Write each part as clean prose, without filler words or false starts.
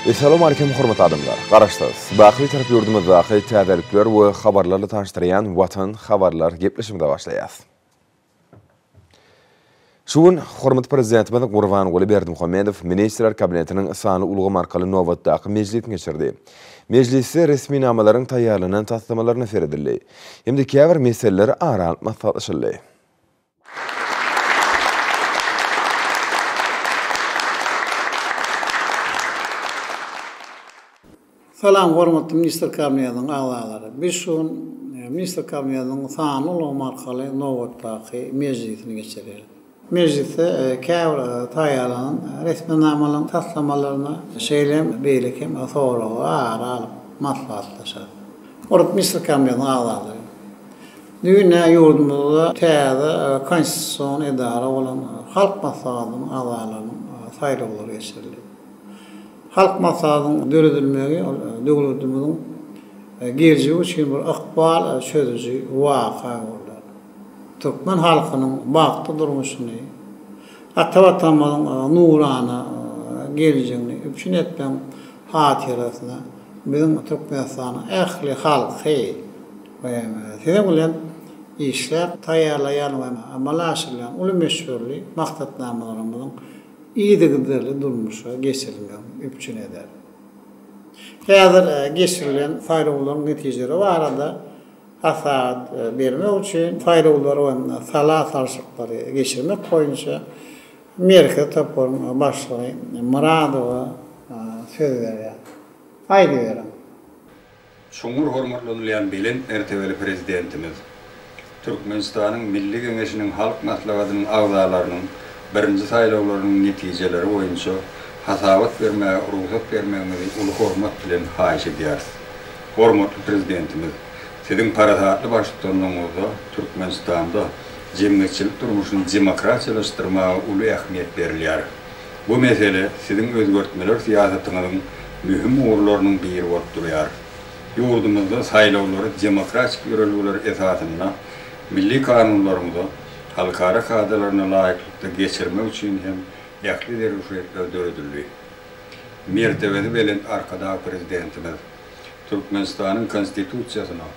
Essalawmalikim hormatly adamlar! Garaşsyz, baky Bitarap ýurdumyzdaky täzelikler we habarlarla tanyşdyrýan Watan habarlar gepleşigimize başlaýas. Şu gün hormatly Prezidentimiz Gurbanguly Berdimuhamedow Ministrler Kabinetiniň sanly ulgam arkaly nobatdaky mejlisini geçirdi. Mejlisde resminamalaryň taýýarlanan taslamalaryna seredildi hem-de käbir meseleler ara alyp maslahatlaşyldy. Salam hormatly Ministr Kabinetiniň agzalary. Biz şu gün Ministr Kabinetiniň sanly ulgam arkaly nobatdaky mejlisini geçirýäris. Mejlisde käbir taýýarlanan resminamalaryň taslamalaryna, şeýle hem beýleki hem soraglary ara alyp maslahatlaşarys. Hormatly Ministr Kabinetiniň agzalary. Düýn ýurdumyzda täze konstitusion edara bolan Halk Maslahatynyň agzalarynyň saýlawlary geçirildi. Halk Maslahatynyň döredilmegi ol döwletimiziň geljegi üçin bir ykbal çözüji waka boldy. Türkmen halkynyň bagtly durmuşyny, ata Watanymyzyň nurana geljegini üpjün etmegiň hatyrasyna biziň Türkmenistanyň ähli halky we siziň bilen işläp taýýarlaýan we amala aşyrylýan uly möçberli maksatnamalarymyzyň yzygiderli durmuşa geçirilmegini üpjün eder. Häzir geçirilen saýlawlaryň netijeleri barada hasabat bermek üçin saýlawlary we sala salşyklary geçirmek boýunça Merkezi toparyň başlygy Myradowa söz berýär. Aýdyberiň. Çuňňur hormatlanylýan belent mertebeli Prezidentimiz, Türkmenistanyň Milli Geňeşiniň Halk Maslahatynyň agzalarynyň birinji saýlawlarynyň netijeleri boýunça hasabat bermäge rugsat bermegiňizi uly hormat bilen haýyş edýäris. Hormatly Prezidentimiz, Siziň parasatly baştutanlygyňyzda Türkmenistanda jemgyýetçilik durmuşyny demokratiýalaşdyrmaga uly ähmiýet berilýär. Bu mesele Siziň özgertmeler syýasatyňyzyň möhüm ugurlarynyň biri bolup durýar. Ýurdumyzda saýlawlary demokratik ýörelgeler esasynda, milli kanunlarymyza, halkara kadalaryna laýyklykda geçirmek üçin hem ähli zerur şertler döredildi. Mertebesi belent Arkadag Prezidentimiz Türkmenistanyň Konstitusiýasyna,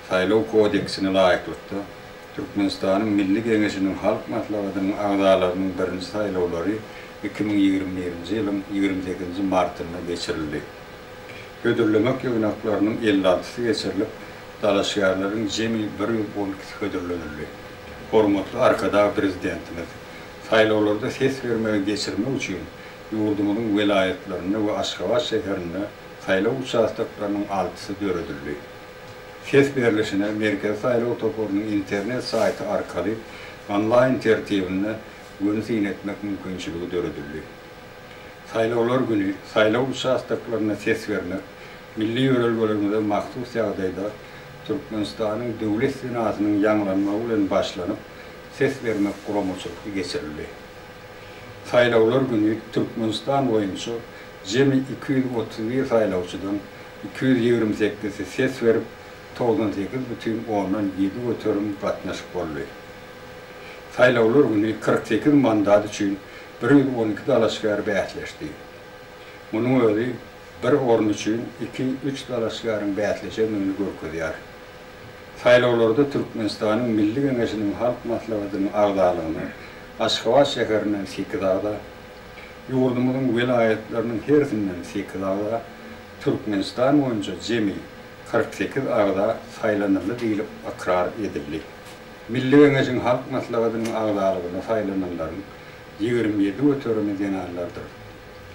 Saýlaw kodeksine laýyklykda, Türkmenistanyň Milli Geňeşiniň Halk Maslahatynyň agzalarynyň birinji saýlawlary 2021-nji ýylyň 28-nji martynda geçirildi. Hödürlemek ýygnaklarynyň 56-sy geçirilip, dalaşgärleriň jemi 112-si hödürlenildi. Hormatly Arkadag Prezidentimiz saýlawlarda ses bermegi geçirmek üçin ýurdumyzyň welaýatlarynda we Aşgabat şäherinde saýlaw uçastoklarynyň altysy döredildi. Ses berlişine Merkezi saýlaw toparynyň internet saýty arkaly onlaýn tertibinde göni syn etmek mümkinçiligi döredildi. Saýlawlar güni saýlaw uçastoklarynda ses bermek milli ýörelgelerimize mahsus ýagdaýda Türkmenistanyň Döwlet senasynyň ýaňlanmagy bilen başlanyp, ses bermek guramaçylykly geçirildi. Saýlawlar güni Türkmenistan boýunça jemi 231 saýlawçydan 228-si ses berip, 98 bütin ondan 7 göterim gatnaşyk boldy. Saýlawlar güni 48 mandat üçin 112 dalaşgär bäsleşdi. Munuň özi bir orun üçin 2-3 dalaşgäriň bäsleşendigini görkezýär. Saýlawlarda Türkmenistanyň Milli Geňeşiniň Halk Maslahatynyň agzalygyna Aşgabat şäherinden 8 agza, ýurdumyzyň welaýatlarynyň hersinden 8 agza, Türkmenistan boýunça jemi 48 agza saýlanyldy diýlip ykrar edildi. Milli Geňeşiň Halk Maslahatynyň agzalygyna saýlananlaryň 27 göterimi zenanlardyr.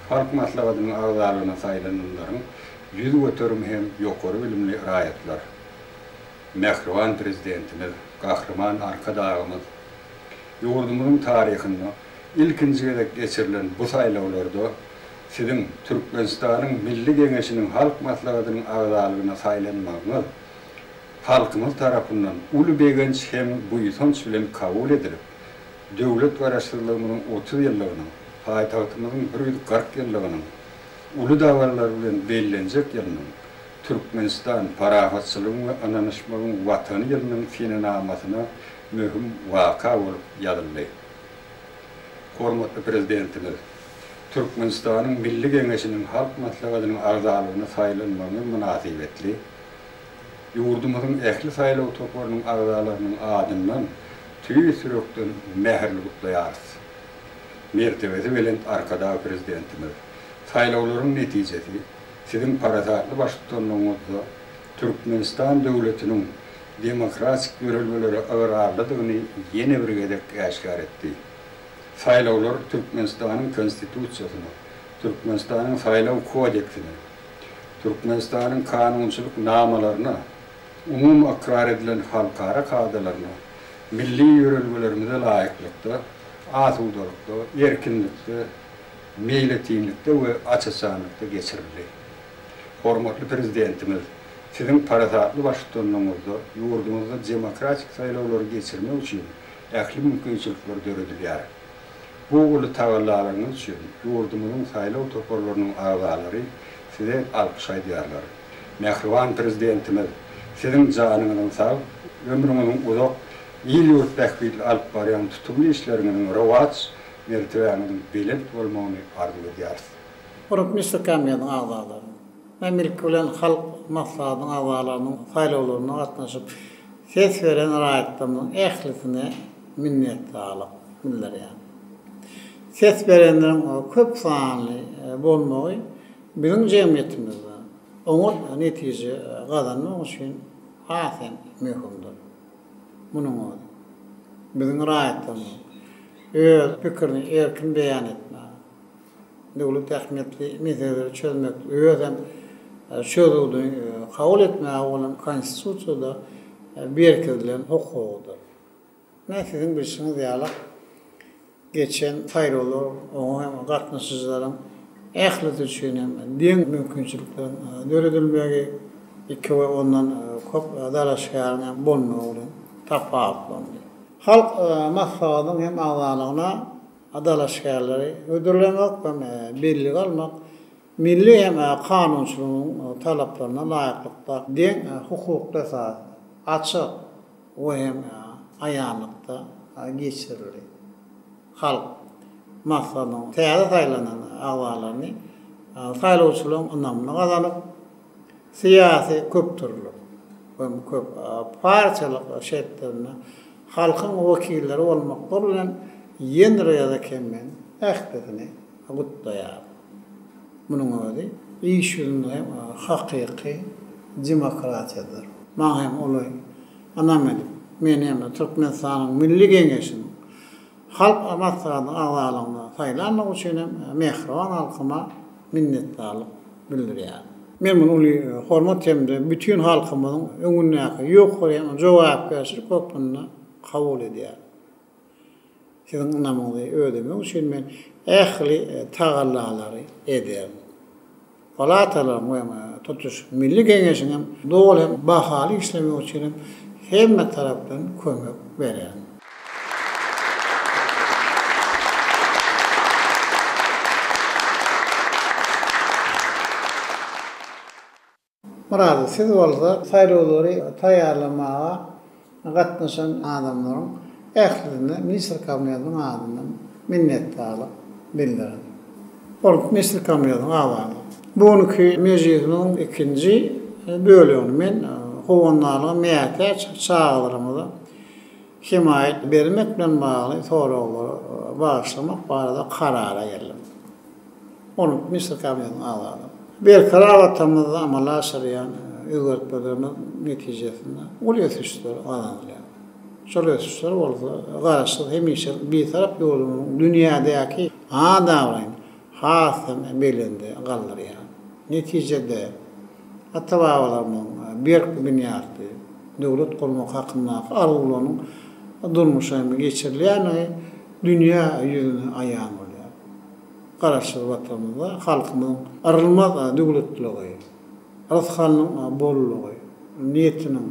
Halk Maslahatynyň agzalygyna saýlananlaryň 100 göterimi hem ýokary bilimli raýatlar. Mähriban Prezidentimiz, Gahryman Arkadagymyz ýurdumyzyň taryhynda ilkinji gezek geçirilen bu saýlawlarda Siziň Türkmenistanyň Milli Geňeşiniň Halk Maslahatynyň agzalygyna saýlanmagyňyz halkymyz tarapyndan uly begenç hem buýsanç bilen kabul edilip, döwlet Garaşsyzlygymyzyň 30 ýyllygynyň, paýtagtymyzyň 140 ýyllygynyň uly dabaralar bilen bellenjek ýylynyň Türkmenistan, parahatçylygyň we ynanyşmagyň Watany ýylynyň senenamasyna möhüm waka bolup ýazyldy. Hormatly Prezidentimiz! Türkmenistanyň Milli Geňeşiniň Halk Maslahatynyň agzalygyna saýlanmagyňyz mynasybetli, ýurdumyzyň ähli saýlaw toparynyň agzalarynyň adyndan tüýs ýürekden mähirli gutlaýarys. Mertebesi belent Arkadag Prezidentimiz, saýlawlaryň netijesi Siziň parasatly baştutanlygyňyzda Türkmenistan döwletiniň demokratik ýörelgelere ygrarlydygyny ýene bir gezek äşgär etdi. Saýlawlar Türkmenistanyň Konstitusiýasyna, Türkmenistanyň Saýlaw kodeksine, Türkmenistanyň kanunçylyk namalaryna, umumy ykrar edilen halkara kadalaryna, milli ýörelgelerimize laýyklykda, asudalykda, erkinlikde, meýletinlikde we aç-açanlykda geçirildi. Hormatly Prezidentimiz, Siziň parasatly baştutanlygyňyzda ýurdumyzda demokratik saýlawlary geçirmek üçin ähli mümkinçilikler döredilýär. Bu uly tagallalaryňyz üçin ýurdumyzyň saýlaw toparlarynyň agzalary Size alkyş aýdýarlar. Mähriban Prezidentimiz, Siziň janyňyzyň sag, ömrüňiziň uzak, il-ýurt bähbitli alyp barýan tutumly işleriňiziň rowaç, mertebäňiziň belent bolmagyny arzuw edýäris. Hormatly Ministrler Kabinetiniň agzalary! Men ilki bilen Halk Maslahatynyň agzalarynyň saýlawlaryna gatnaşyp, ses beren raýatlarymyzyň ählisine minnetdarlyk bildirýän. Ses berenleriň köp sanly bolmagy biziň jemgyýetimizde oňat netije gazanmak üçin has hem möhümdir. Munuň özi, biziň raýatlarymyzyň öz pikirini erkin beýan etmäge, döwlet ähmiýetli meseleleri çözmek, öz hem çözgüdini kabul etmäge bolan Konstitusiýada berkidilen hukugydyr. Ine, siziň bilşiňiz ýaly, geçen saýlawlar oňa hem gatnaşyjylaryň ählisi üçin hem deň mümkinçilikleriň döredilmegi, iki we ondan köp dalaşgäriň hem bolmagy bilen tapawutlandy. Halk Maslahatynyň hem agzalygyna dalaşgärleri hödürlemek hem bellige almak milli hem kanunçylygyň talaplaryna laýyklykda deň hukukly esasda, açyk we hem aýanlykda geçirildi. Halk Maslahatynyň täze saýlanan agzalaryny saýlawçylaryň ynamyny gazanyp, syýasy köpdürlülik we köp partiýalyk şertlerinde halkyň wekilleri bolmaklary bilen ýene bir gezek hem men ählisini gutlaýaryn. Munuň özi iş ýüzünde hem hakyky demokratiýadyr. Maňa hem uly ynam edip, meni hem Türkmenistanyň Milli Geňeşiniň Halk Maslahatynyň agzalygyna saýlanlygy üçin hem mähriban halkyma minnetdarlyk bildirýärin. Men muny uly hormat hem-de bütin halkymyzyň öňündäki ýokary hem jogapkärçilik hökmünde kabul edýärin. Siziň ynamyňyzy ödemek üçin men ähli tagallalary ederin. Palatalaryň we tutuş Milli Geňeşiň hem doly hem bahaly işlemegi üçin hem hemme tarapdan kömek bererin. Myradow, siz bolsa saýlawlary taýýarlamaga gatnaşan adamlaryň ählisine Ministr Kabinetiniň adyndan minnetdarlyk bildiriň. Ol Ministr Kabinetiniň agzasy. Bu günki mejlisimiziň ikinji bölegini men howandarlyga mätäç çagalarymyza hemaýat bermek bilen bagly soraglara bagyşlamak barada karara geldim. Ol Ministrler Kabinetiniň agzasy. Berkarar Watanymyzda amala aşyrýan özgertmelerimiz netijesinde uly ösüşler gazanylýar. Şol ösüşler bolsa Garaşsyz, hemişelik Bitarap ýurdumyzyň dünýädäki at-abraýyny has hem belende galdyrýar. Netijede, ata-babalarymyzyň berk binýatly döwlet gurmak hakyndaky arzuwlarynyň durmuşa hem geçirilýändigi dünýä ýüzüne aýan bolýar. Garaşsyz Watanymyzda halkymyzyň yrylmaz döwletliligi, rysgalynyň bollugy, niýetiniň,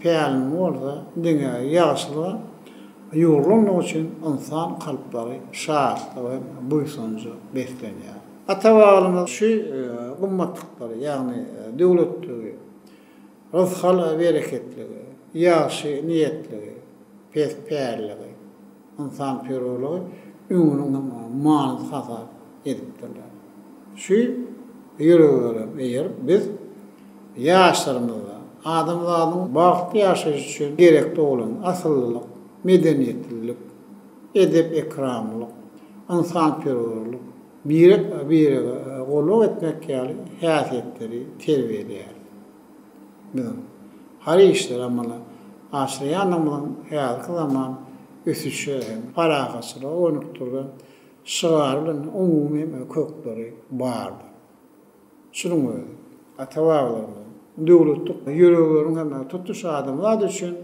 päliniň bolsa diňe ýagşylyga ýugrulandygy üçin ynsan kalplary şatlyga hem buýsanja beslenýär. Ata-babalarymyz şu gymmatlyklary, ýagny döwletliligi, rysgal-bereketligi, ýagşy niýetligi, pes pälligi, ynsanperwerligi öňüniň hem manysy hasap. edipdirler. Şu ýörelgelere eýerip, biz ýaşlarymyzda adamzadyň bagtly ýaşaýşy üçin gerekli bolan asyllylyk, medeniýetlilik, edep-ekramlylyk, ynsanperwerlik, birek-birege gulluk etmek ýaly häsiýetleri terbiýeleýäris. Biziň haýyr işleri amala aşyrýandygymyzyň häzirki zaman ösüşe hem parahatçylyga gönükdirilen şygary bilen umumy hem kökleri bardyr. Şunuň özi ata-babalarymyzyň döwletlik ýörelgeleriniň hem tutuş adamzat üçin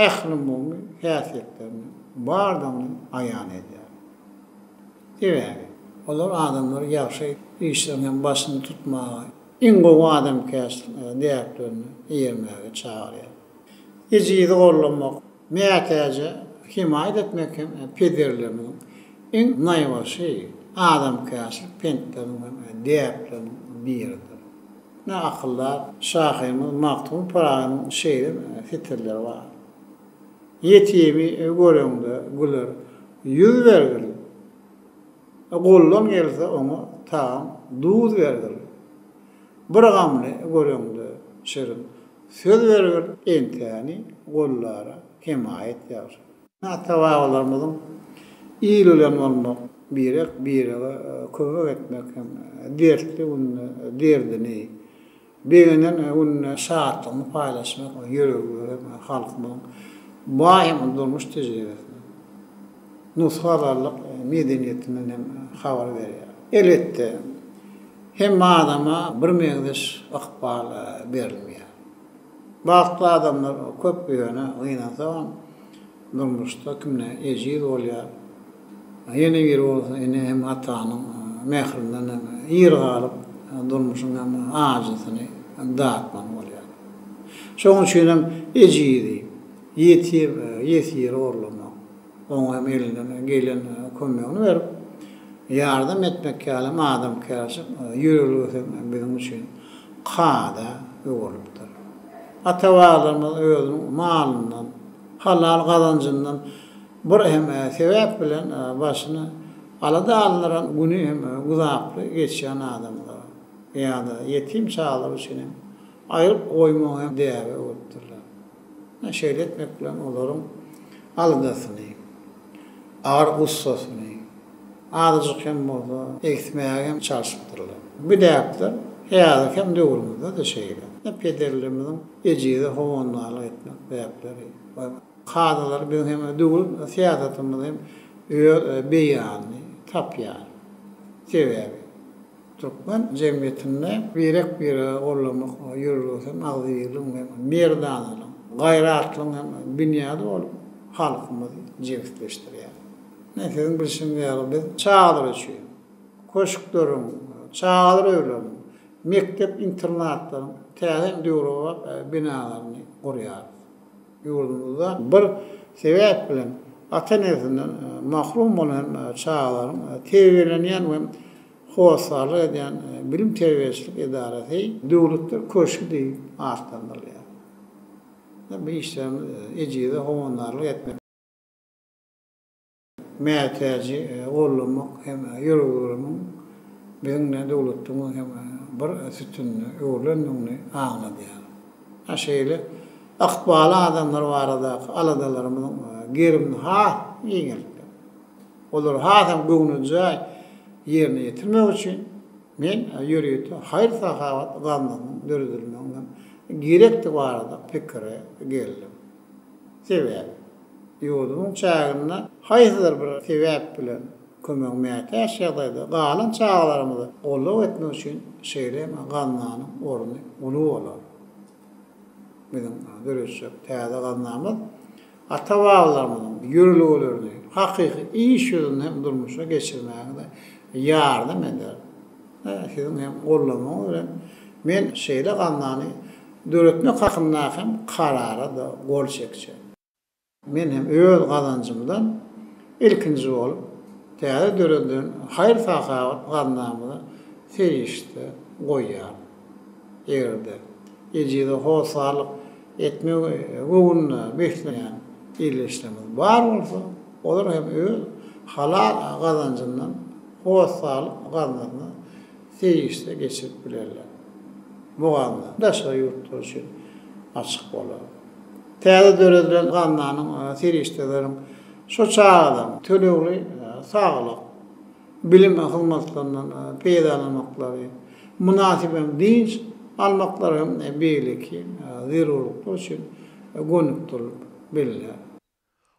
ählumumy häsiýetleriniň bardygyny aýan edýär. Sebäbi, olar adamlary ýagşy işleriň hem başyny tutmaga, iň gowy adamkärçilik däplerine eýermäge çagyrýar. Ejizi gollamak, mätäje hemaýat etmek hem pederlerimiziň iň naýbaşy adamkärçilik pentleriniň hem däpleriniň biridir. Ine, akyldar şahyrymyz Magtymguly Pyragynyň şeýle setirleri bar. Ýetimi göreňde güler ýüz bergil, Goldan gelse oňa tagam duz bergil. Bir gamly göreňde şirin söz bergil, Entäni gollara hemaýat ýagşy. Ata-babalarymyzyň il bilen bolmak, birek-birege kömek etmek hem dertli günde derdini, Begenen gününe şatlygyny paýlaşmak ýörelgeleri halkymyzyň baý hem durmuş tejribesinden, nusga alarlyk medeniýetinden hem habar berýär. Elbetde, hemme adama birmeňzeş ykbal berilmeýär. Bagtly adamlar köp ýöne gynansagam durmuşda kimne ejiz bolýar. Ýene biri bolsa ene hem atanyň mährinden hem ir galyp durmuşyň hem ajysyny datmaly bolýar. Şonuň üçin hem ejizi, ýetim, ýesiri horlamak, oňa hem elinden gelen kömegini berip, ýardam etmek ýaly hem adamkärçilik ýörelgesi hem biziň üçin kada öwrülipdir. Ata-babalarymyz özüniň malyndan, halal gazanjyndan bir hem sebäp bilen başyny alada aldyran güni hem güzaply geçýän adamlara ýa-da ýetim çagalar üçin hem aýryp goýmagy hem däbe öwrüpdirler. Şeýle etmek bilen olaryň aladasyny, agyr gussasyny azajyk hem bolsa egsmäge hem çalşypdyrlar. Bu däpler häzirki hem döwrümizde-de şeýle. Pederlerimiziň ejize howandarlyk etmek däpleri we kadalary biziň hem döwlet syýasatymyzda hem öz beýanyny tapýar. Sebäbi Türkmen jemgyýetinde birek-biregi gollamak ýörelgesi hem agzybirligiň hem merdanalygyň, gaýratlygyň hem binýady bolup, halkymyzy jebisleşdirýär. Ine, siziň bilşiňiz ýaly, biz çagalar üçin köşkleriň, çagalar öýleriniň, mekdep-internatlaryň täze hem döwrebap binalaryny gurýarys. Ýurdumyzda bir sebäp bilen ata-enesinden mahrum bolan çagalaryň terbiýelenýän we hossarlyk edýän bilim-terbiýeçilik edarasy Döwletler köşgi diýlip atlandyrylýar. Bu işlerimiz ejize howandarlyk etmek, Mätäji gollamak hem ýörelgeleriniň biziň döwletimiziň hem bir sütünine öwrülendigini aňladýar. Şeýle ykbaly adamlar baradaky aladalarymyzyň gerimini has giňeltmek, olary hasam göwnejaý ýerine ýetirmek üçin men ýörite haýyr-sahawat gaznasynyň döredilmeginiň gerekdigi barada pikire geldim. Sebäbi, ýurdumyň çäginde haýsydyr bir sebäp bilen kömege mätäç ýagdaýda galan çagalarymyza goldaw etmek üçin şeýle hem gaznanyň orny uly bolar. Biziň döretjek täze gaznamyz ata-babalarymyzyň ýörelgelerini hakyky iş ýüzünde hem durmuşa geçirmäge-de ýardam eder. Siziň hem goldamagyňyz bilen men şeýle gaznany döretmek hakyndaky hem karara-da gol çekjek. Men hem öz gazanjymdan ilkinji bolup täze döredilen haýyr-sahawat gaznamyza serişde goýýaryn. Eger-de ejize hossarlyk etmegi göwnüne besleýän ildeşlerimiz bar bolsa, olar hem öz halal gazanjyndan. Hossarlyk gaznasyna serişde geçirip bilerler. Bu gazna daşary ýurtlar üçin açyk bolar. Täze döredilen gaznanyň serişdeleriň şu çagadan tölegli saglyk, bilim hyzmatlaryndan peýdalanmaklary, mynasyp hem dynç almaklary hem beýleki zerurlyklar üçin gönükdirilip bilner.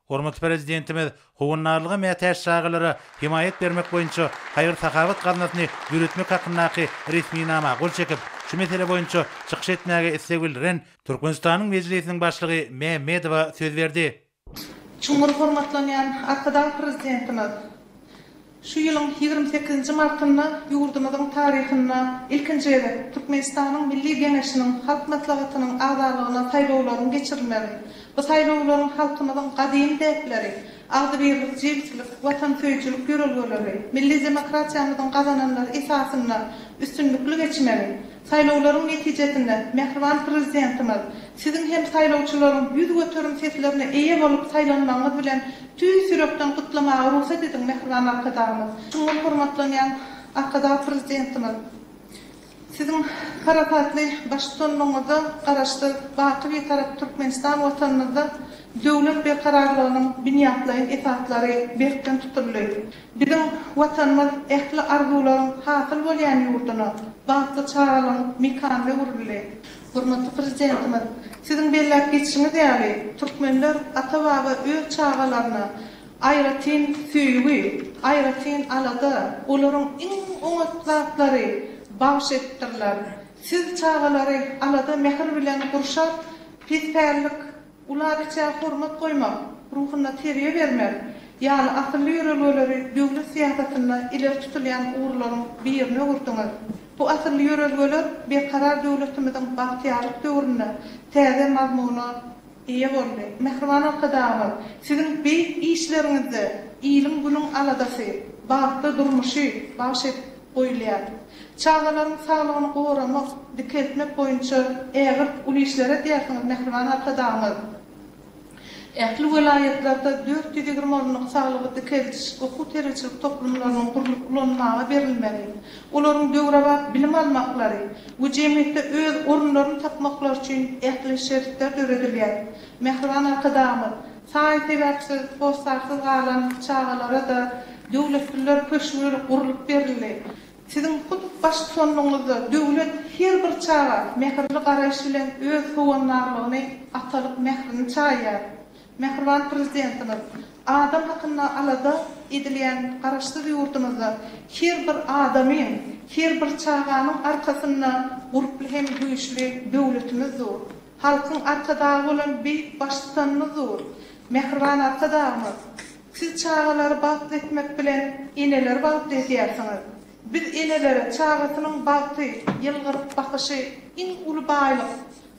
Hormatly Prezidentimiz howandarlyga mätäç çagalara hemaýat bermek boýunça haýyr-sahawat gaznasyny döretmek hakyndaky resminama gol çekip, şu mesele boýunça çykyş etmäge isleg bildiren Türkmenistanyň Mejlisiniň Başlygy Mämmedowa söz berdi. Çuňňur hormatlanýan Arkadag Prezidentimiz şu ýylyň 28-nji martynda ýurdumyzyň taryhynda ilkinji gezek Türkmenistanyň Milli Geňeşiniň Halk Maslahatynyň agzalygyna saýlawlaryň geçirilmegi, bu saýlawlaryň halkymyzyň gadymy däpleri, agzybirlik, jebislik, watansöýüjilik ýörelgeleri, milli demokratiýamyzyň gazananlary esasynda üstünlikli geçmegi, Saýlawlaryň netijesinde mähriban Prezidentimiz Siziň hem saýlawçylaryň 100% seslerine eýe bolup saýlanmagyňyz bilen tüýs ýürekden gutlamaga rugsat ediň mähriban Arkadagymyz! Çuňňur hormatlanýan Arkadag Prezidentimiz! Siziň parasatly baştutanlygyňyzda Garaşsyz, baky Bitarap Türkmenistan Watanymyzda döwlet berkararlygynyň binýatlaýyn esaslary berkden tutuldy. Biziň Watanymyz ähli arzuwlaryň hasyl bolýan ýurduna, bagtly çagalygyň mekanyna öwrüldi. Hormatly Prezidentimiz, Siziň belläp geçişiňiz ýaly, türkmenler ata-baba öz çagalaryna aýratyn söýgi, aýratyn alada, olaryň iň oňat zatlary bagyş edipdirler. Siz çagalary alada, mähir bilen gurşap, pespällik, Ula-kiçä hormat goýmak, ruhunda terbiýe bermek ýaly asylly ýörelgeleri döwlet syýasatynda ileri tutulýan ugurlaryň birine öwürdiňiz. Bu asylly ýörelgeler Berkarar döwletimiziň bagtyýarlyk döwründe täze mazmuna eýe boldy. Mähriban Arkadagymyz, Siziň beýik işleriňizde iliň-günüň aladasy, bagtly durmuşy bagyş edip goýulýar. Çagalaryň saglygyny goramak, dikeltmek boýunça ägirt uly işler edýärsiňiz, mähriban Arkadagymyz. Ähli welaýatlarda 420 orunlyk saglygy dikeldiş okuw-terbiýeçilik toplumlarynyň gurlup ulanmaga berilmegi, olaryň döwrebap bilim almaklary we jemgyýetde öz orunlaryny tapmaklary üçin ähli şertler döredilýär. Mähriban Arkadagymyz, saý-sebäpsiz, hossarsyz galan çagalara-da Döwletliler köşgi gurlup berildi. Siziň hut baştutanlygyňyzda döwlet her bir çaga mähirli garaýyş bilen öz howandarlygyny, atalyk mährini çaýýar. Mähriban Prezidentimiz, adam hakynda alada edilýän Garaşsyz ýurdumyzda her bir adamyň, her bir çaganyň arkasynda gurply hem güýçli döwletimiz dur. Halkyň Arkadagy bolan beýik Baştutanymyz dur. Mähriban Arkadagymyz! Siz çagalary bagtly etmek bilen eneleri bagtly edýärsiňiz. Biz enelere çagasynyň bagty, ýylgyryp bakyşy iň uly baýlyk.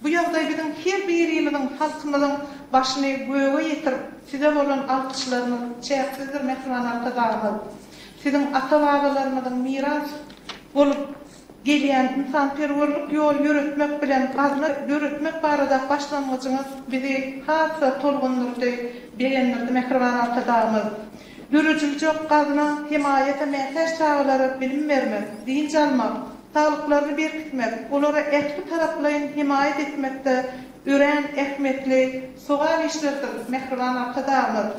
Bu ýagdaý biziň her birimiziň halkymyzyň başyny göge ýetirip size bolan alkyşlarymyz çäksizdir mähriban Arkadagymyz. Siziň ata-babalarymyzyň miras bolup gelýän ynsanperwerlik ýol ýöretmek bilen gazna döretmek baradaky başlangyjyňyz bizi has-da tolgundyrdy, begendirdi mähriban Arkadagymyz. Dörediljek gazna hemaýata mätäç çagalara bilim bermek, dynç almak, saglyklaryny berkitmek, olara ähli taraplaýyn hemaýat etmekde örän ähmiýetli sogap işlerdir mähriban Arkadagymyz.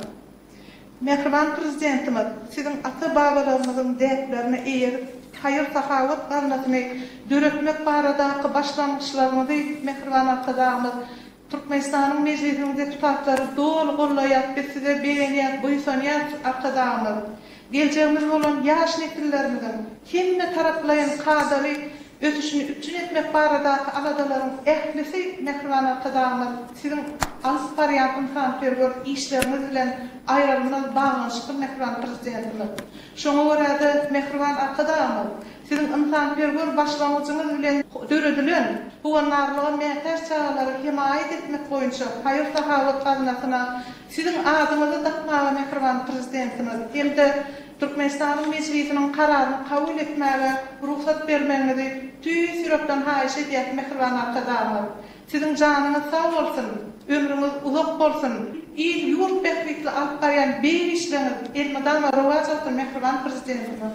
Mähriban Prezidentimiz, Siziň ata-babalarymyzyň däplerine eýerip, haýyr-sahawat gaznasyny döretmek baradaky başlangyçlaryňyzy mähriban Arkadagymyz, Türkmenistanyň Mejlisiniň deputatlary doly gollaýar, biz Size begenýäs, buýsanýarys, Arkadagymyz! Geljegimiz bolan ýaş nesillerimiziň hemme taraplaýyn kadaly ösüşini üpjün etmek baradaky aladalaryň ählisi mähriban Arkadagymyz Siziň alyp barýan ynsanperwer işleriňiz bilen aýrylmaz baglanyşykly mähriban Prezidentimiz. Şoňa görä-de mähriban Arkadagymyz Siziň ynsanperwer başlangyjyňyz bilen döredilen howandarlyga mätäç çagalara hemaýat etmek boýunça haýyr-sahawat gaznasyna Siziň adyňyzy dakmaga mähriban Prezidentimiz hem-de Türkmenistanyň Mejlisiniň Kararyny kabul etmäge rugsat bermegiňizi tüýs ýürekden haýyş edýäs mähriban Arkadagymyz. Siziň janyňyz sag bolsun, ömrüňiz uzak bolsun, il-ýurt bähbitli alyp barýan beýik işleriňiz elmydama rowaç alsyn mähriban Prezidentimiz.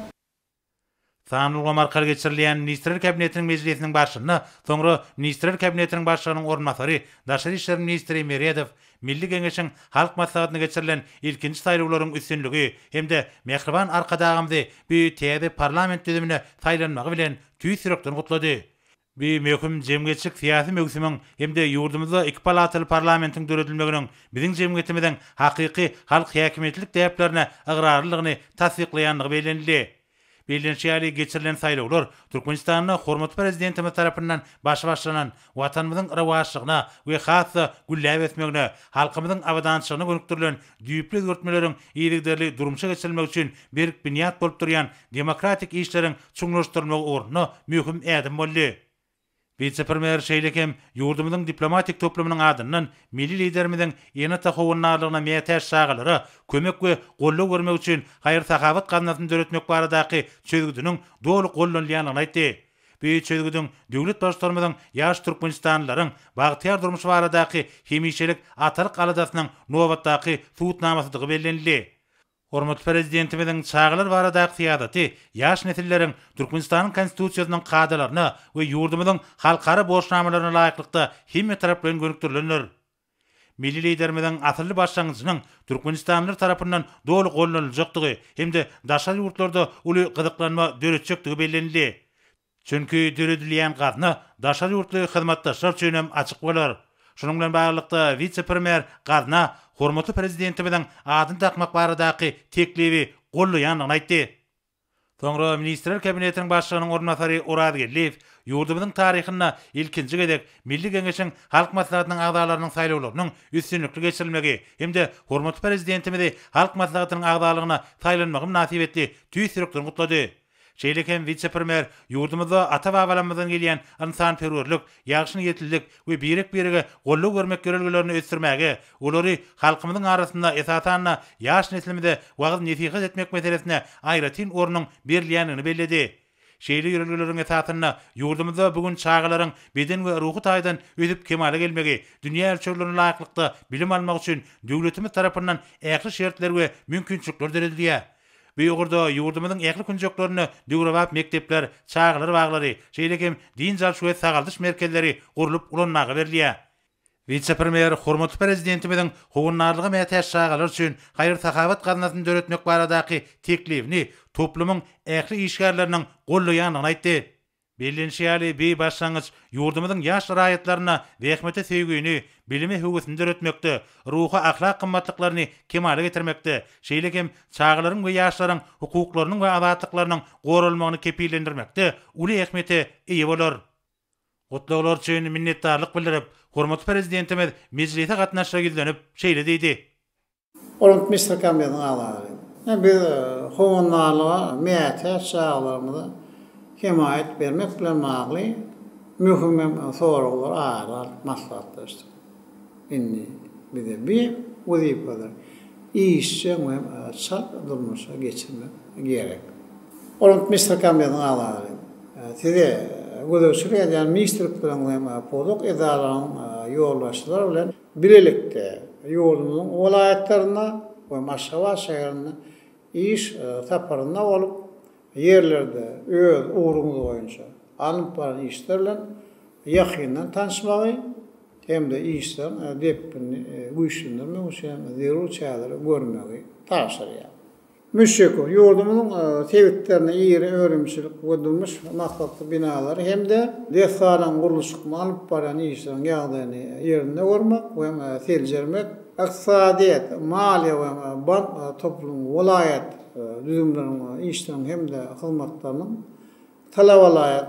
Sanly ulgam arkaly geçirilýän Ministrler Kabinetiniň mejlisiniň barşynda soňra Ministrler Kabinetiniň Başlygynyň orunbasary, daşary işler ministri Meredow Milli Geňeşiň Halk Maslahatyna geçirilen ilkinji saýlawlaryň üstünligi hem-de mähriban Arkadagymyzy bu täze parlament düzümine saýlanmagy bilen tüýs ýürekden gutlady. Bu möhüm jemgyýetçilik-syýasy möwsümiň hem-de ýurdumyzda iki palataly parlamentiň döredilmeginiň biziň jemgyýetimiziň hakyky halk häkimiýetlilik däplerine ygrarlydygyny tassyklaýandygy bellenildi. Bellenişi ýaly, geçirilen saýlawlar Türkmenistanda hormatly Prezidentimiz tarapyndan başy başlanan Watanymyzyň rowaçlygyna we has-da gülläp ösmegine, halkymyzyň abadançylygyna gönükdirilen düýpli özgertmeleriň yzygiderli durmuşa geçirilmegi üçin berk binýat bolup durýan demokratik işleriň çuňlaşdyrylmagy ugrunda möhüm ädim boldy. Wise-premýer şeýle hem ýurdumyzyň diplomatik toplumynyň adyndan milli Liderimiziň ene-ata howandarlygyna mätäç çagalara kömek we goldaw bermek üçin haýyr-sahawat gaznasyny döretmek baradaky çözgüdiniň doly goldanylýandygyny aýtdy. Bu çözgüdiň döwlet Baştutanymyzyň ýaş türkmenistanlylaryň bagtyýar durmuşy baradaky hemişelik atalyk aladasynyň nobatdaky subutnamasydygy bellenildi. Hormatly Prezidentimiziň çagalar baradaky syýasaty ýaş nesilleriň Türkmenistanyň Konstitusiýasynyň kadalaryna we ýurdumyzyň halkara borçnamalaryna laýyklykda hemmetaraplaýyn gönükdirilendir. Milli Liderimiziň asylly başlangyjynyň türkmenistanlylar tarapyndan doly goldanyljakdygy hem-de daşary ýurtlarda uly gyzyklanma döretjekdigi bellenildi. Çünki döredilýän gazna daşary ýurtly hyzmatdaşlar üçin hem açyk bolar. Şunuň bilen baglylykda, wise-premýer gazna hormatly Prezidentimiziň adyny dakmak baradaky teklibi goldaýandygyny aýtdy. Soňra Ministrler Kabinetiniň Başlygynyň orunbasary Oraz Geldiýew ýurdumyzyň taryhynda ilkinji gezek Milli Geňeşiň Halk Maslahatynyň agzalarynyň saýlawlarynyň üstünlikli geçirilmegi hem-de hormatly Prezidentimizi Halk Maslahatynyň agzalygyna saýlanmagy mynasybetli tüýs ýürekden gutlady. Şeýle hem wise-premýer ýurdumyzda ata-babalarymyzdan gelýän ynsanperwerlik, ýagşy niýetlilik we birek-birege goldaw bermek ýörelgelerini ösdürmäge, olary halkymyzyň arasynda, esasan-da, ýaş neslimize wagyz-nesihat etmek meselesine aýratyn ornuň berilýändigini belledi. Şeýle ýörelgeleriň esasynda ýurdumyzda bu gün çagalaryň beden we ruhy taýdan ösüp kemala gelmegi, dünýä ölçeglerine laýyklykda bilim almagy üçin döwletimiz tarapyndan ähli şertler we mümkinçilikler döredilýär. Bu ugurda ýurdumyzyň ähli künjeklerinde döwrebap mekdepler, çagalar baglary, şeýle hem dynç alyş we sagaldyş merkezleri gurlup ulanmaga berilýär. Wise-premýer hormatly Prezidentimiziň howandarlyga mätäç çagalar üçin haýyr-sahawat gaznasyny döretmek baradaky teklibini toplumyň ähli işgärleriniň goldaýandygyny aýtdy. Bellenişi ýaly, bi başlangyç ýurdumyzyň ýaş raýatlarynda zähmete söýgini, bilime höwesini döretmekde, ruhy-ahlak gymmatlyklaryny kemala getirmekde, şeýle hem çagalaryň we ýaşlaryň hukuklarynyň we azatlyklarynyň goralmagyny kepillendirmekde uly ähmiýete eýe bolar. Gutlaglar üçin minnetdarlyk bildirip, hormatly Prezidentimiz mejlise gatnaşyja ýüzlenip, şeýle diýdi. Hormatly Ministrler Kabinetiniň agzalary! Biz howandarlyga mätäç çagalarymyza hemaýat bermek bilen bagly möhüm hem soraglary ara alyp maslahatlaşdyk. Indi bize bu wezipeleri işjeň we çalt durmuşa geçirmek gerek. Hormatly Ministrler Kabinetiniň agzalary! Size gözegçilik edýän ministrlikleriň hem pudak edaralarynyň ýolbaşçylary bilen Bilelikde ýurdumyzyň welaýatlarynda we Aşgabat şäherinde iş saparynda bolup, ýerlerde öz ugruňyz boýunça alnyp baran işler bilen ýakyndan tanyşmagy hem-de işleriň depginini güýçlendirmek üçin zerur çäreleri görmegi tabşyrýar. Müşşekow, ýurdumyzyň sebitlerinde iri önümçilik we durmuş maksatly binalary hem-de desgalaryň gurluşygyny alyp barýan işleriň ýagdaýyny ýerinde görmek we seljermek, ykdysadyýet, maliýe we bank toplumynyň welaýat düzümleriniň işleriniň hem-de hyzmatlarynyň talabalaýyk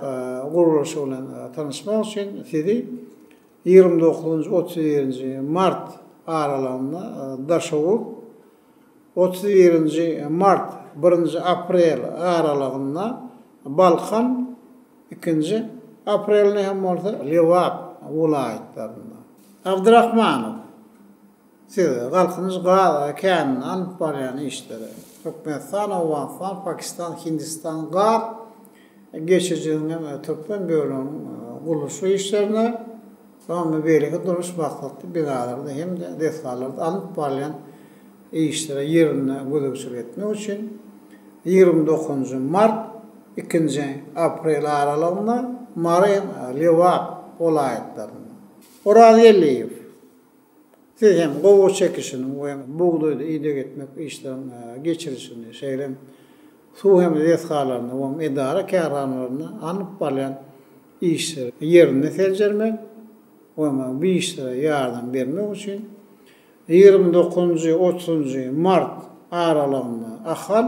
gurluşy bilen tanyşmak üçin sizi 29-njy, 31-nji mart aralygynda Daşoguz, 31-nji mart, birinji aprel aralygynda Balkan, ikinji aprelinde hem bolsa Lebap welaýatlarynda. Abdyrahmanow, Siz Galkynyş gaz käninde alyp barýan işleri, Türkmenistan, Owganystan, Pakistan, Hindistan gaz geçirijisiniň hem türkmen böleginiň gurluşyk işlerine, soňra beýleki durmuş maksatly binalarda hem-de desgalarda alnyp barylýan işlere ýerinde gözegçilik etmek üçin 29 mart. ikinji aprel aralygynda Mary, Lebap welaýatlarynda. Orazgeldiýew, siz hem gowaça çekişiniň we bugdaýda ideg etmek işleriniň geçirilişini, şeýle hem suw hem desgalarynda we edara-kärhanalarynda alnyp barylýan işleri ýerinde seljermek we bu işlere ýardam bermek üçin 29-njy, otuzynjy mart aralygynda Ahal,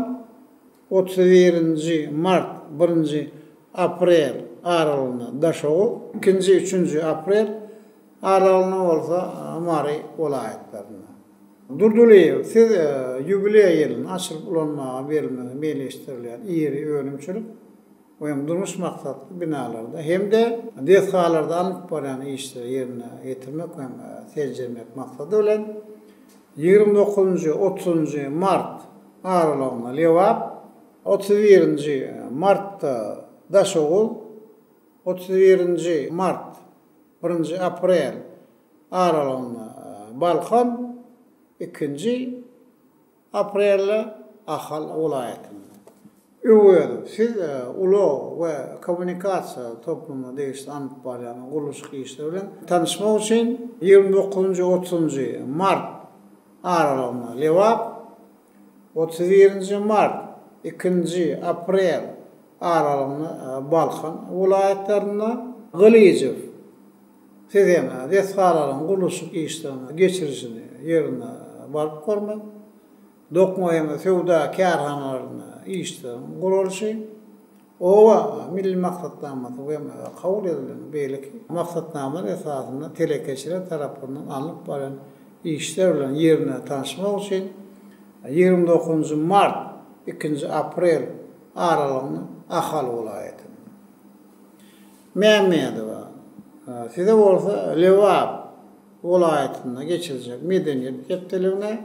31-nji mart, birinji aprel aralygynda Daşoguz, ikinji, üçünji aprel aralygynda bolsa Mary welaýatlarynda. Durdylyýew, siz ýubileý ýylynda açylyp ulanmaga berilmegi meýilleşdirilýän iri önümçilik we hem durmuş maksatly binalarda hem-de desgalarda alnyp barýan işleri ýerine ýetirmek hem seljermek maksady bilen, 29-njy, otuzynjy mart aralygynda Lebap, 31-nji martda Daşoguz, 31-nji mart, birinji aprel aralygynda Balkan, ikinji Aprelde Ahal welaýatynda. Öwezow, siz ulag we kommunikasiýa toplumyna degişli alnyp barýan gurluşyk işleri bilen tanyşmak üçin 29-njy, otuzynjy mart aralygynda Lebap, 31-nji mart, ikinji aprel aralygynda Balkan welaýatlarynda, Gylyjow, Siz hem desgalaryň gurluşyk işlerini geçirijini ýerine baryp görmek, dokma hem söwda kärhanalarynda işleriň guralyşy, Oba milli maksatnamasy we kabul edilen beýleki maksatnamalar esasynda telekeçiler tarapyndan alnyp barýan işler bilen ýerine tanyşmak üçin 29-njy mart, ikinji aprel aralygynda Ahal welaýatynda. Mämmedowa, size bolsa Lebap welaýatynda geçiriljek Medeniýet hepdeligine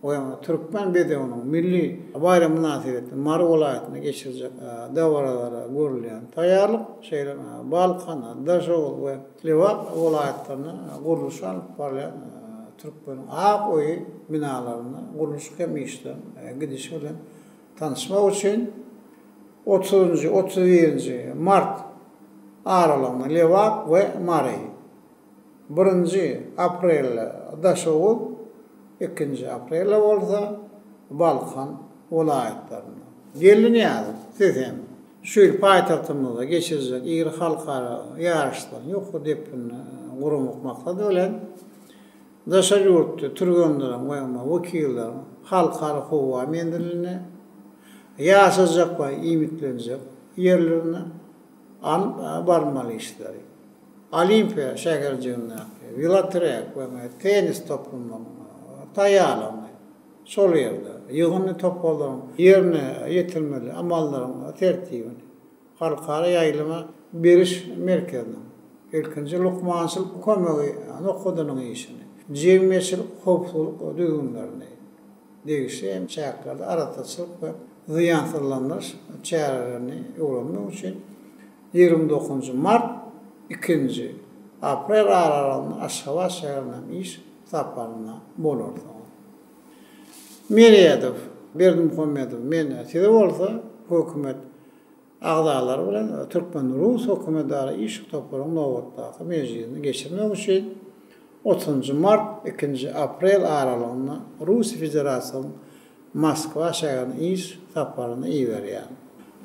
we Türkmen bedewiniň milli baýramy mynasybetli Mary welaýatynda geçiriljek dabaralara görülýän taýýarlyk, şeýle hem Balkan, Daşoguz we Lebap welaýatlarynda gurluşy alnyp barylýan Türkmeniň ak öýi binalarynda gurluşyk hem işleriň gidişi bilen tanyşmak üçin otuzynjy, 31-nji mart aralygynda Lebap we Mary, birinji aprelde Daşoguz, ikinji aprelde bolsa Balkan welaýatlarynda. Geldinyýazow, siz hem şu ýyl paýtagtymyzda geçiriljek iri halkara ýaryşlaryň ýokary depginde guramak maksady bilen, Daşary ýurtly türgenleriň we wekilleriň halkara howa menzilinde, ýaşajak we iýmitlenjek ýerlerine alyp barmaly işleri, Olimpiýa şäherjigindäki welotrek we tennis toplumlarynyň taýýarlygyny, şol ýerde ýygyndy toparlaryň ýerine ýetirmeli amallaryň tertibini, Halkara ýaýlyma beriş merkeziniň, ilkinji lukmançylyk kömegi nokadynyň işini, jemgyýetçilik howpsuzlyk düzgünlerini, degişli hem çäklerde arassaçylyk we zyýansyzlandyryş çärelerini öwrenmek üçin 29-njy mart, ikinji aprel aralygynda Aşgabat şäherine hem iş saparynda bolarsyňyz. Meredow Berdimuhamedow, men size bolsa hökümet agzalary bilen türkmen-rus hökümetara iş toparyň nobatdaky mejlisini geçirmek üçin otuzynjy mart, ikinji aprel aralygynda Russiýa Federasiýasynyň Moskwa şäherine iş saparyna iberýär.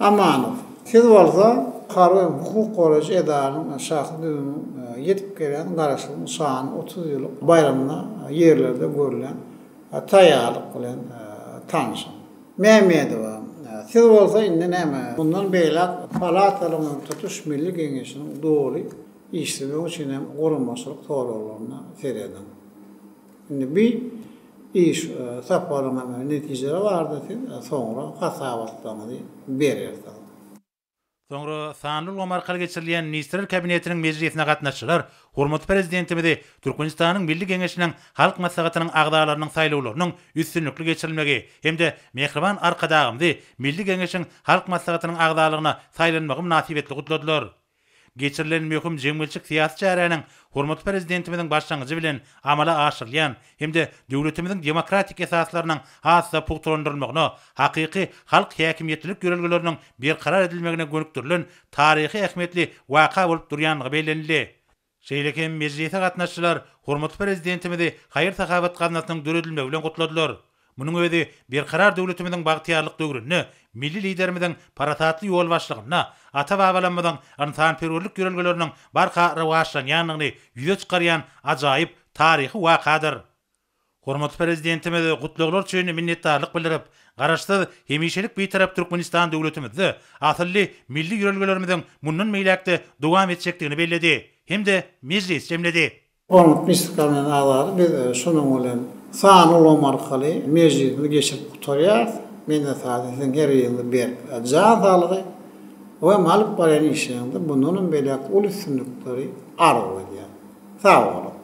Amanow, siz bolsa harby hem hukuk goraýjy edaranyň şahsy düzüminiň ýetip gelýän Garaşsyzlygyň şanly 30 ýyllyk baýramyna ýerlerde görlen taýýarlyk bilen tanşyň. Mämmedowa, siz bolsa indi näme, mundan beýläk palatalaryň tutuş Milli Geňeşiniň doly işlemegi üçin hem guramaçylyk soraglaryna serediň. Indi bi iş saparyň hem netijeleri barada siz soňra hasabatlaryňyzy berersiňiz. Soňra sanly ulgam arkaly geçirilýän Ministrler Kabinetiniň mejlisine gatnaşyjylar hormatly Prezidentimizi Türkmenistanyň Milli Geňeşiniň Halk Maslahatynyň agzalarynyň saýlawlarynyň üstünlikli geçirilmegi hem-de mähriban Arkadagymyzy Milli Geňeşiň Halk Maslahatynyň agzalygyna saýlanmagy mynasybetli gutladylar. Geçirilen möhüm jemgyýetçilik-syýasy çäräniň hormatly Prezidentimiziň başlangyjy bilen amala aşyrylýan hem-de döwletimiziň demokratik esaslarynyň has-da pugtalandyrylmagyna, hakyky halk häkimiýetlilik ýörelgeleriniň berkarar edilmegine gönükdirilen taryhy ähmiýetli waka bolup durýandygy bellenildi. Şeýle hem mejlise gatnaşyjylar hormatly Prezidentimizi haýyr-sahawat gaznasynyň döredilmegi bilen gutladylar. Munuň özi Berkarar döwletimiziň bagtyýarlyk döwründe milli Liderimiziň parasatly ýolbaşçylygynda ata-babalarymyzyň ynsanperwerlik ýörelgeleriniň barha rowaçlanýandygyny ýüze çykarýan ajaýyp taryhy wakadyr. Hormatly Prezidentimiz gutlaglar üçin minnetdarlyk bildirip, Garaşsyz, hemişelik Bitarap Türkmenistan döwletimizde asylly milli ýörelgelerimiziň mundan beýläk-de dowam etjekdigini belledi hem-de mejlisi jemledi. Hormatly Ministrler agzalary biz şunuň bilen sanly ulgam arkaly mejlisimizi geçirip gutarýarys. Menden sada siziň her biriňize berk jan saglygy we hem alyp barýan işleriňizde mundan hem beýläk uly üstünlikleri arzuw edýän. Sag boluň!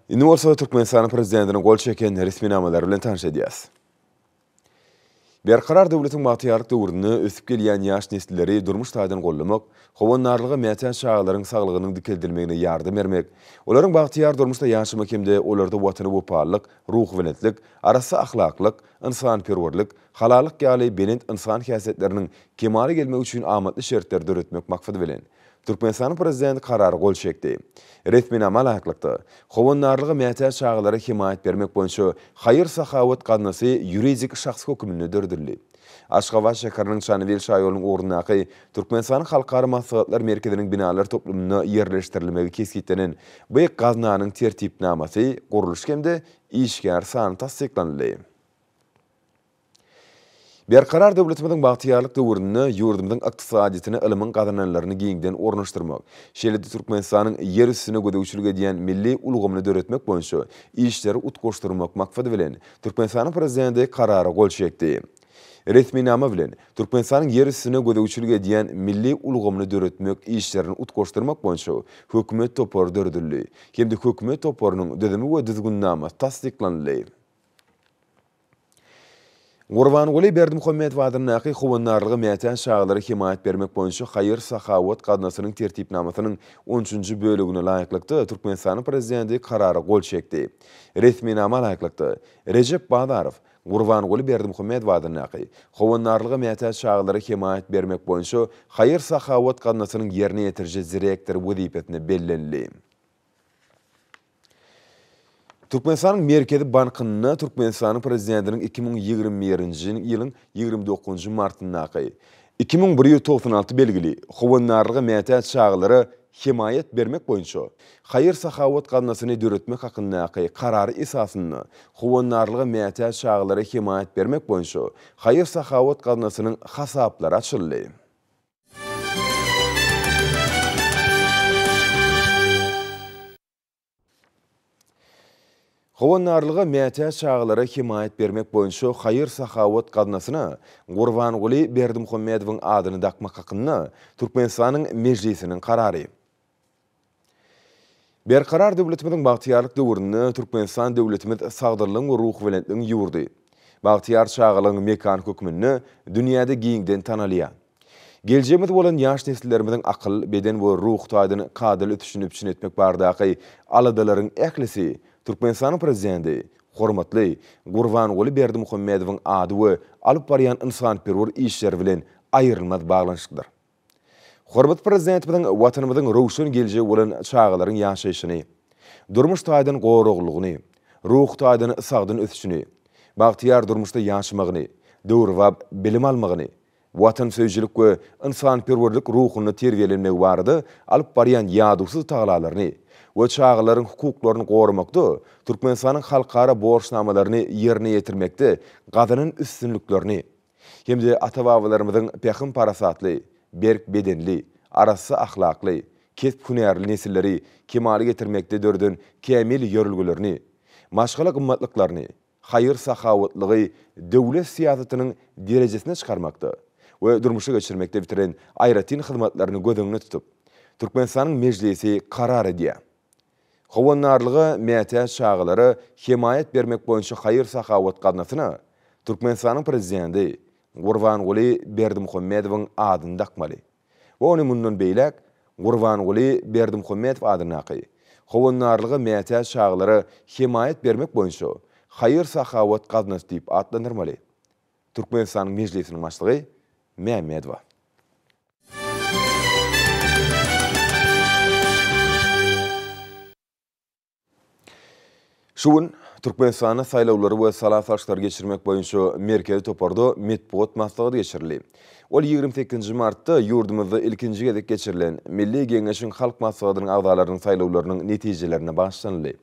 Indi bolsa Türkmenistanyň Prezidentiniň gol çeken resminamalary bilen tanyş edýäris. Berkarar döwletiň bagtyýarlyk döwründe ösüp gelýän ýaş nesilleri durmuş taýdan goldamak, howandarlyga mätäç çagalaryň saglygynyň dikeldilmegine ýardam bermek, olaryň bagtyýar durmuşda ýaşamagy hem-de olarda Watana wepalylyk, ruhubelentlik, arassa ahlaklyk, ynsanperwerlik, halallyk ýaly belent ynsan häsiýetleriniň kemala gelmegi üçin amatly şertleri döretmek maksady bilen, Türkmenistanyň Prezidenti Karara gol çekdi. Resminama laýyklykda, howandarlyga mätäç çagalara hemaýat bermek boýunça haýyr-sahawat gaznasy ýuridik şahs höküminde döredildi. Aşgabat şäheriniň Çandybil şaýolunyň ugrundaky Türkmenistanyň Halkara maslahatlar merkeziniň binalar toplumynda ýerleşdirilmegi kesgitlenen bu gaznanyň tertipnamasy, gurluşy hem-de işgär sany tassyklanyldy. Berkarar döwletimiziň bagtyýarlyk döwründe ýurdumyzyň ykdysadyýetine ylmyň gazananlaryny giňden ornaşdyrmak, şeýle-de Türkmenistanyň ýer üstüne gözegçilik edýän milli ulgamyny döretmek boýunça işleri utgaşdyrmak maksady bilen, Türkmenistanyň Prezidenti Karara gol çekdi. Resminama bilen, Türkmenistanyň ýer üstüne gözegçilik edýän milli ulgamyny döretmek işlerini utgaşdyrmak boýunça Hökümet topary döredildi hem-de Hökümet toparynyň düzümi we düzgünnamasy tassyklanyldy. Gurbanguly Berdimuhamedow adyndaky Howandarlyga mätäç çagalara hemaýat bermek boýunça haýyr-sahawat gaznasynyň Tertipnamasynyň on üçünji bölegine laýyklykda, Türkmenistanyň Prezidenti Karara gol çekdi. Resminama laýyklykda, Rejep Bazarow Gurbanguly Berdimuhamedow adyndaky Howandarlyga mätäç çagalara hemaýat bermek boýunça haýyr-sahawat gaznasynyň ýerine ýetiriji direktory wezipesine bellenildi. Türkmenistanyň Merkezi bankynda Türkmenistanyň Prezidentiniň 2021-nji ýylyň 29-njy martyndaky 2196 belgili Howandarlyga mätäç çagalara hemaýat bermek boýunça haýyr-sahawat gaznasyny döretmek hakyndaky Karary esasynda Howandarlyga mätäç çagalara hemaýat bermek boýunça haýyr-sahawat gaznasynyň hasaplary açyldy. Howandarlyga mätäç çagalara hemaýat bermek boýunça haýyr-sahawat gaznasyna Gurbanguly Berdimuhamedowyň adyny dakmak hakynda Türkmenistanyň Mejlisiniň Karary. Berkarar döwletimiziň bagtyýarlyk döwründe Türkmenistan döwletimiz sagdynlygyň we ruhubelentligiň ýurdy, bagtyýar çagalygyň mekany hökmünde dünýäde giňden tanalýar. Geljegimiz bolan ýaş nesillerimiziň akyl, beden we ruhy taýdan kadaly ösüşini üpjün etmek baradaky aladalaryň ählisi Türkmenistanyň Prezidenti hormatly Gurbanguly Berdimuhamedowyň ady we alyp barýan ynsanperwer işleri bilen aýrylmaz baglanyşyklydyr. Hormatly Prezidentimiziň Watanymyzyň röwşen geljegi bolan çagalaryň ýaşaýşyny, durmuş taýdan goraglylygyny, ruhy taýdan sagdyn ösüşini, bagtyýar durmuşda ýaşamagyny, döwrebap bilim almagyny, watansöýüjilik we ynsanperwerlik ruhunda terbiýelenmegi barada alyp barýan ýadawsyz tagalalaryny we çagalaryň hukuklaryny goramakda Türkmenistanyň halkara borçnamalaryny ýerine ýetirmekde gazanan üstünliklerini hem-de ata-babalarymyzyň pähim-parasatly, berk bedenli, arassa ahlakly, kesp-hünärli nesilleri kemala getirmekde döreden kämil ýörelgelerini, maşgala gymmatlyklaryny, haýyr-sahawatlygy döwlet syýasatynyň derejesine çykarmakda we durmuşa geçirmekde bitiren aýratyn hyzmatlaryny göz öňünde tutup, Türkmenistanyň Mejlisi karar edýär. Howandarlyga mätäç çagalara hemaýat bermek boýunça haýyr-sahawat gaznasyna Türkmenistanyň Prezidenti Gurbanguly Berdimuhamedowyň adyny dakmaly we ony mundan beýläk Gurbanguly Berdimuhamedow adyndaky Howandarlyga mätäç çagalara hemaýat bermek boýunça haýyr-sahawat gaznasy diýip atlandyrmaly. Türkmenistanyň Mejlisiniň Başlygy Mämmedowa. Şu gün Türkmenistanda saýlawlary we sala salşyklary geçirmek boýunça Merkezi toparda metbugat maslahaty geçirildi. Ol 28-nji martda ýurdumyzda ilkinji gezek geçirilen Milli Geňeşiň Halk Maslahatynyň agzalarynyň saýlawlarynyň netijelerine bagyşlanyldy.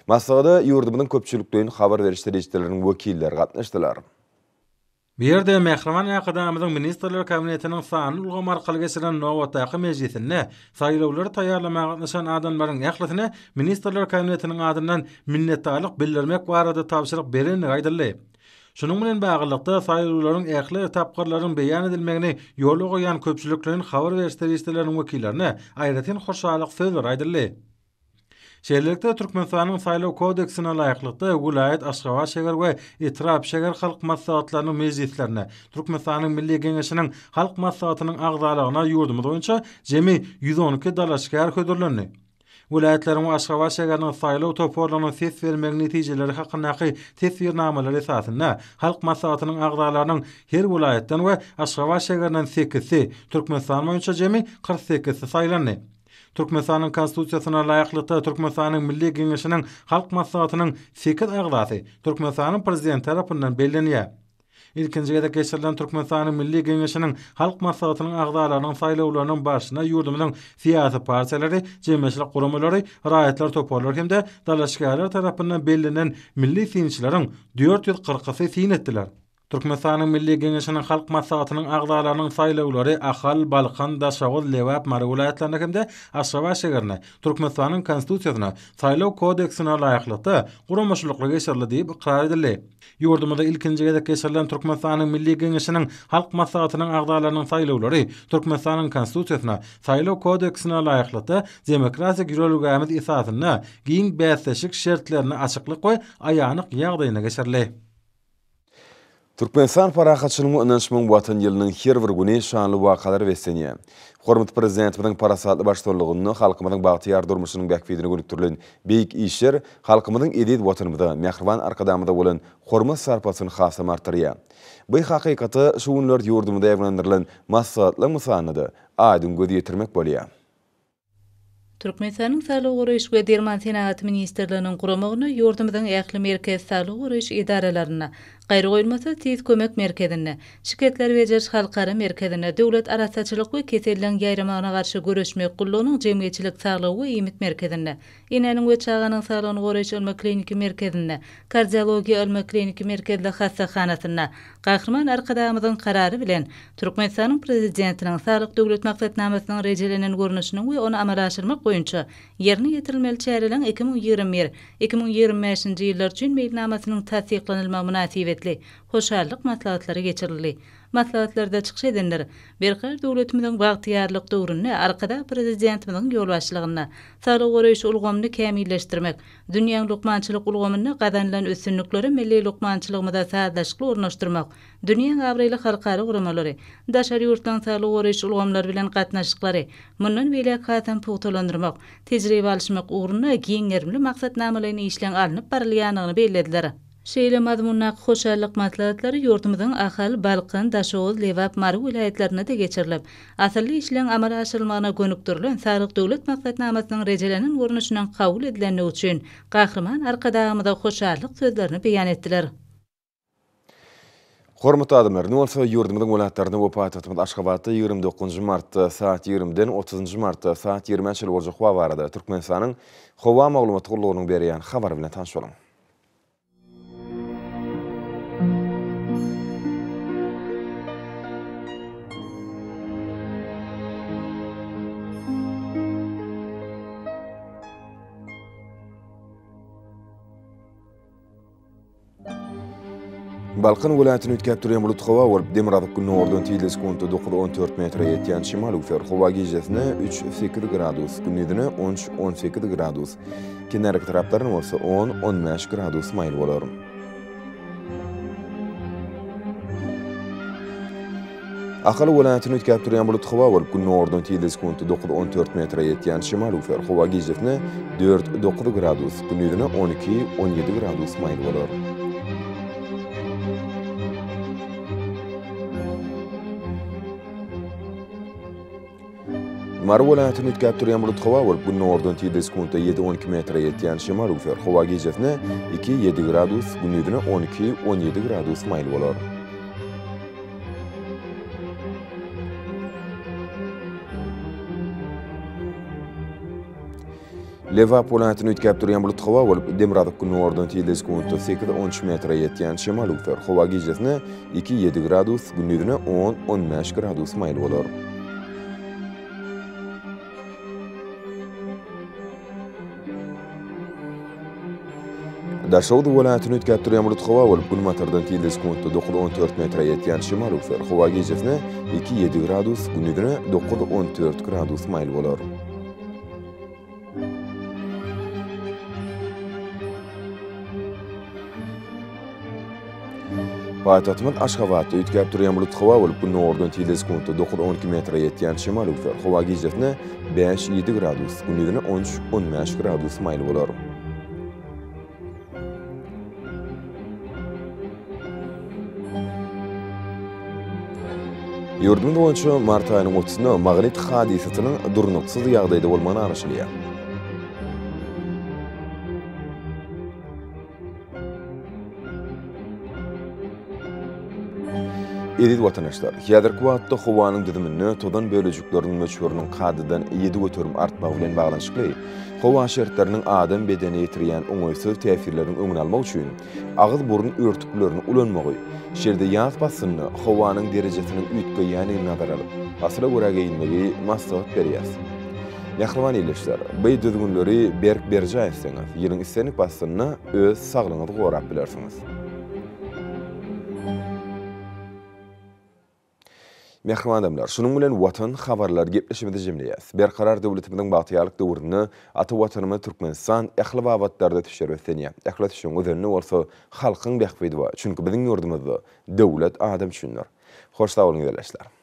Maslahata ýurdumyzyň köpçülikleýin habar beriş serişdeleriniň wekilleri gatnaşdylar. Bu ýerde mähriban Arkadagymyzyň Ministrler Kabinetiniň sanly ulgam arkaly geçiren nobatdaky mejlisinde saýlawlary taýýarlamaga gatnaşan adamlaryň ählisine Ministrler Kabinetiniň adyndan minnetdarlyk bildirmek barada tabşyryk berendigi aýdyldy. Şunuň bilen baglylykda, saýlawlaryň ähli tapgyrlarynyň beýan edilmegini ýola goýan köpçülikleýin habar beriş serişdeleriniň wekillerine aýratyn hoşallyk sözleri aýdyldy. Şeýlelikde, Türkmenistanyň Saýlaw kodeksine laýyklykda, welaýat, Aşgabat şäher we etrap, şäher halk maslahatlarynyň mejlislerine, Türkmenistanyň Milli Geňeşiniň Halk Maslahatynyň agzalygyna ýurdumyz boýunça jemi 112 dalaşgär hödürlendi. Welaýatlaryň we Aşgabat şäheriniň saýlaw toparlarynyň ses bermegiň netijeleri hakyndaky teswirnamalar esasynda Halk Maslahatynyň agzalarynyň her welaýatdan we Aşgabat şäherinden sekizsi, Türkmenistan boýunça jemi 48 sekizsi saýlandy. Türkmenistanyň Konstitusiýasyna laýyklykda Türkmenistanyň Milli Geňeşiniň Halk Maslahatynyň sekiz agzasy Türkmenistanyň Prezidenti tarapyndan bellenýär. Ilkinji gezek geçirilen Türkmenistanyň Milli Geňeşiniň Halk Maslahatynyň agzalarynyň saýlawlarynyň barşynda ýurdumyzyň syýasy partiýalary, jemgyýetçilik guramalary, raýatlar toparlary hem-de dalaşgärler tarapyndan bellenen milli synçylaryň 440-ysy syn etdiler. Türkmenistanyň Milli Geňeşiniň Halk Maslahatynyň agzalarynyň saýlawlary Ahal, Balkan, Daşoguz, Lebap, Mary welaýatlarynda hem-de Aşgabat şägerinde Türkmenistanyň Konstitusiýasyna, Saýlaw kodeksine laýyklykda guramaçylykly geçirildi diýip ykrar edildi. Ýurdumyzda ilkinji gezek geçirilen Türkmenistanyň Milli Geňeşiniň Halk Maslahatynyň agzalarynyň saýlawlary Türkmenistanyň Konstitusiýasyna, Saýlaw kodeksine laýyklykda demokratik ýörelgämiz esasynda giň bäsleşik şertlerinde açyklyk we aýanlyk ýagdaýynda geçirildi. Türkmenistan parahatçylygyň we ynanyşmagyň Watan ýylynyň her bir güni şanly wakalara beslenýär. Hormatly Prezidentimiziň parasatly baştutanlygynda halkymyzyň bagtyýar durmuşynyň bähbidine gönükdirilen beýik işler halkymyzyň eziz Watanymyza, mähriban Arkadagymyza bolan hormat-sarpasyny hasam artdyrýar. Bu hakykata şu günler ýurdumyzda ýaýbaňlandyrylan maslahatlaryň mysalynda-da aýdyň göz ýetirmek bolýar. Türkmenistanyň Saglygy goraýyş we derman senagaty ministrliginiň guramagynda ýurdumyzyň ähli merkezi saglygy goraýyş edaralarynda, Gaýragoýulmasyz tiz kömek merkezinde, Şikesleri bejeriş halkara merkezinde, Döwlet arassaçylyk we keselleriň ýaýramagyna garşy göreşmek gullugynyň jemgyýetçilik saglygy we iýmit merkezinde, Enäniň we çaganyň saglygyny goraýyş ylmy-kliniki merkezinde, Kardiologiýa ylmy-kliniki merkezli hassahanasynda Gahryman Arkadagymyzyň Karary bilen, Türkmenistanyň Prezidentiniň Saglyk Döwlet maksatnamasynyň rejelenen görnüşiniň we ony amala aşyrmak boýunça ýerine ýetirilmeli çäreleriň 2021, 2025-nji ýyllar üçin meýilnamasynyň tassyklanylmagy mynasybetli hoşallyk maslahatlary geçirildi. Maslahatlarda çykyş edenler Berkarar döwletimiziň bagtyýarlyk döwründe Arkadag Prezidentimiziň ýolbaşçylygynda saglygy goraýyş ulgamyny kämilleşdirmek, dünýäň lukmançylyk ulgamynda gazanylan üstünlikleri milli lukmançylygymyza sazlaşykly ornaşdyrmak, dünýäň abraýly halkara guramalary, daşary ýurtlaryň saglygy goraýyş ulgamlary bilen gatnaşyklary mundan beýläk hasam pugtalandyrmak, tejribe alyşmak ugrunda giň gerimli maksatnamalaýyn işleň alnyp barylýandygyny bellediler. Şeýle mazmundaky hoşallyk maslahatlary ýurdumyzyň Ahal, Balkan, Daşoguz, Lebap, Mary welaýatlarynda-da geçirilip, asylly işleň amala aşyrylmagyna gönükdirilen Saglyk Döwlet maksatnamasynyň rejelenen görnüşiniň kabul edilendigi üçin Gahryman Arkadagymyza hoşallyk sözlerini beýan etdiler. Hormatly adamlar, indi bolsa ýurdumyzyň welaýatlarynda we paýtagtymyz Aşgabatda 29-njy martda saat 20-den 30-njy martda saat 20-ä çenli boljak howa barada Türkmenistanyň Howa maglumat gullugynyň berýän habary bilen tanyş boluň. Balkan welaýatyny üýtgäp durýan bulut howa bolup, demirgazyk-gündogardan tizligi sekuntda 9-14 metre ýetýän şemal öwser. Howa gijesine üç, sekiz gradus, gündizine on üç, 18 gradus, kenarýaka taraplarynda bolsa on, 15 gradus maýyl bolar. Ahal welaýatyny üýtgäp durýan bulut howa bolup, gündogardan tizligi sekuntda 9-14 metre ýetýän şemal öwser. Howa gijesine 4-9 gradus, gündizine 12-17 gradus maýyl bolar. Mary welaýatyny üýtgäp durýan bulut howa bolup, gündogardan tizligi sekuntda 7-12 metre ýetýän şemal öwser. Howa gijesine 2-7 gradus, gündizine 12-17 gradus maýyl bolar. Lebap welaýatyny üýtgäp durýan bulut howa bolup, demirgazyk-gündogardan tizligi sekuntda 8-13 metre ýetýän şemal öwser. Howa gijesine 2-7 gradus, gündizine 10-15 gradus maýyl bolar. Daşoguz welaýatyny üýtgäp durýan bulut howa bolup, günbatardan tizligi sekuntda 9-14 metre ýetýän şemal öwser. Howa gijesine 2-7 gradus, gündizine 9-14 gradus maýyl bolar. Paýtagtymyz Aşgabatda üýtgäp durýan bulut howa bolup, gündogardan tizligi sekuntda 9-12 metre ýetýän şemal öwser. Howa gijesine 5-7 gradus, gündizine 13-15 gradus maýyl bolar. Ýurdumyz boýunça mart aýynyň otuzynda magnit hadysasynyň durnuksyz ýagdaýda bolmagyna garaşylýar. Eziz watandaşlar, häzirki wagtda howanyň düzüminde tozan bölejikleriniň möçberiniň kadadan 7% artmagy bilen baglanyşykly howa şertleriniň adam bedenine ýetirýän oňaýsyz täsirleriniň öňüni almak üçin agyz-burun örtüklerini ulanmagy, şeýle-de ýaz paslynda howanyň derejesiniň üýtgeýändigini nazara alyp, pasyla görä geýinmegi maslahat berýäris. Mähriban ildeşler, bu düzgünleri berk berjaý etseňiz, ýylyň islendik paslynda öz saglygyňyzy gorap bilersiňiz. Mähriban adamlar, şunuň bilen Watan habarlary gepleşigimizi jemleýäris. Berkarar döwletimiziň bagtyýarlyk döwründe ata Watanymyz Türkmenistan ähli babatlarda ösüşlere beslenýär. Ähli ösüşiň özeninde bolsa halkyň bähbidi bar. Çünki biziň ýurdumyzda döwlet adam üçindir. Hoş sag boluň ildeşler.